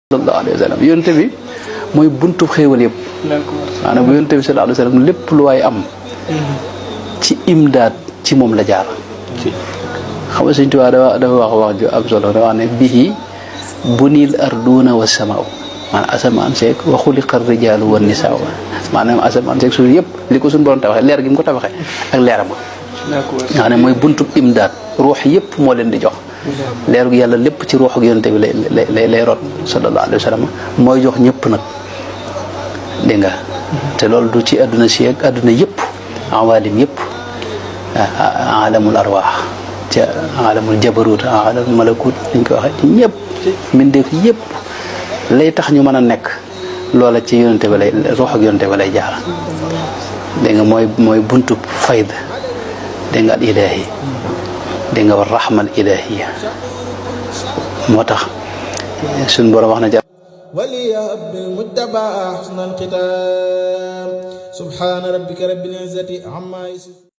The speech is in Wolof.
sallallahu alayhi wa sallam yonte bi mooy buntu xéewal yëpp. maanaam bu yonte bi sallallahu alayhi wa sallam lépp lu waay am. ci imdaad ci moom la jaar. xam nga Sëñ Tuubaa dafa wax ju am solo dafa wax ne bihi bunil arduuna wa samaaw maanaam asamaan seeg wa xuliqa rijaalu wa nisaaw maanaam asamaan seeg suuf yëpp li ko suñu borom tabaxee leer gi mu ko tabaxee ak leeram nga xam ne mooy buntu imdaad ruux yëpp moo leen di jox. leer gu yàlla lépp ci ruux ak yonente bi lay rot sallallahu alayhi wa sallam mooy jox ñëpp nag dégg nga te loolu du ci àdduna si ak àdduna yëpp awaalim yëpp alamul arwaax ca alamul jabarut alamul malakut liñ ko waxee ci ñëpp mbindeef yëpp lay tax ñu mën a nekk loola ci yonente bi lay ruux ak yonente bi lay jaar dégg nga mooy buntu fayd dégg nga al ilaahi dégg nga war rahmal ilaahiya moo tax suñ borom wax na ja وليهب بالمتبع حسن الختام سبحان ربك رب العزة عما يصفون